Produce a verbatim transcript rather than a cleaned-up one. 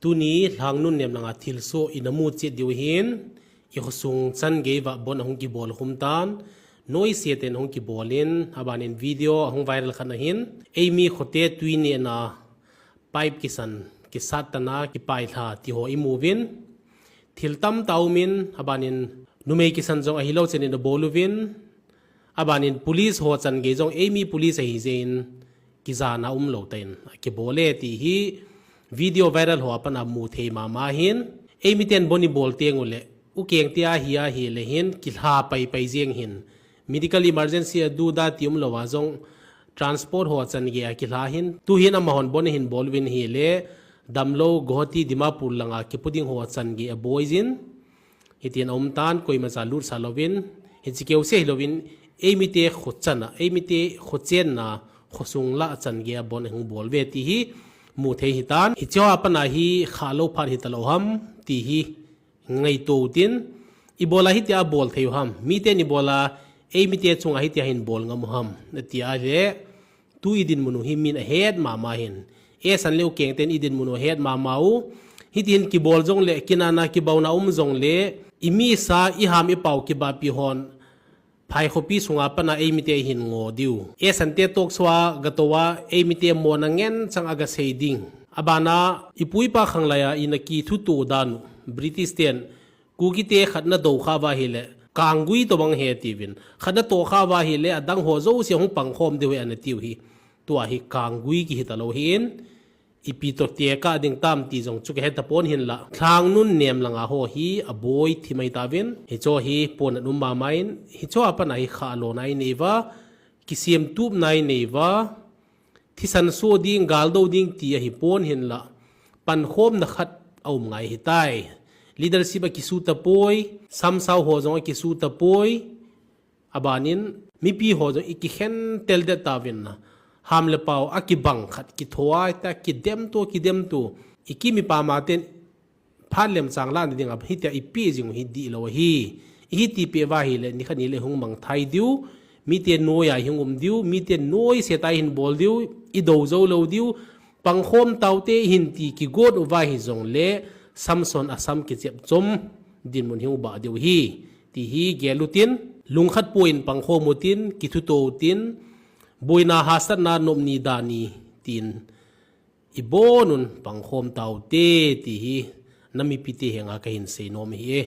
Tuni lhangnun nemlanga thilsoh ina mu chet diu hin, i khosung chan gei uva bon ahung kibol khum tan, noise ten ahung kibol in, abanin video ahung viral khat ahin, eimi khote tui nehna, pipe kisan, kisat tana, kipailha, ti ho i mu uvin, thil tamtah um in, abanin numei kisan jong ahilou chen in abol uvin, abanin police ho chan gei jong eimi police ahi jeh in, kijana umlou tah in, akibol e ti hi video viral ho a pat a mu thei mama hin, eimi ten bon i bol teng uleh, ukeng te ahi ahile hin, kilha paipai jeng hin, medical emergency a duda ti umlou a jong, transport ho chan gei a kilha hin, tu hin amahon bon ahin bol uvin ahile, damlou Guwahati Dimapur langa kipu ding ho chan gei aboi jin, hitin aum tan, koimacha lutsah louvin, hiche keuse hilouvin, eimite khochan a, eimite khochenna, khosung lah chan gei a bon ahung bol uve ti hi, mu thei ahitan, hiche ho a pat a hi khalou phat hitalou ham, ti hi, ngaito utin, ibola hitia bol thei u ham, miten ibola, eimite chunga hitia hin bol ngam u ham, ati a le, tu i dinmun u hi min ahet mama hin, esan le ukeng ten i dinmun u ahet mama u, hitin kibol jongle, kinahna kibauna um jongle, i misa, i ham i pao kibahpi hon, Phai khopi sunga pat a eimite hin ngo diu. Esan te talk show a gatou a eimite mona ngen chang a gasei ding. Abana ipu ipa khanglai a ina kithuto dan u. British ten Kukite khat na do kha uva ahile, kanggui tobang ahi tiuvin. Khat na toh kha uva ahile, adang ho jouse hung pangkhom diu ahi ana tiu hi. Tua hi kanggui kihi talou hin, ipi toh tekah ding tam ti jong chu kahe tapon hinla. Lhangnun nemlanga ho hi aboi thim ahi tauvin. Hicho hi pon aum mama in. Hicho a pat a hi khalona inei uva. Kisemtupna inei uva. Thisan so ding, galdo ding ti ahipon hinla. Pankhomna khat aum ngai ahitai. Leadership akisu tapoi. Samsao ho jong akisu tapoi. Abanin, mipi ho jong ikikhen tel det tauvin na. Ham le pao akibang khat kithoa, ta kidemto, kidemto. Ikim ipa maten phat lemchang lahna dinga hitia ipi jing u hi dihlou ahi. Ihi tipeh uva ahile, nikhat nile hung mangthai diu. Mite noiya hung um diu, mite noise tah a hin bol diu, i do jou lou diu. Pangkhom taute ihin ti kigot uva hijongle, Samson asam kichep chom dinmun hung bah diu ahi. Ti hi gel utin, lungkhat poi in pangkhom utin, kithuto utin, boina hahsatna nopni dani, tin ibonun pangkhom taute, ti hi namipite henga kahin seinom ahi e.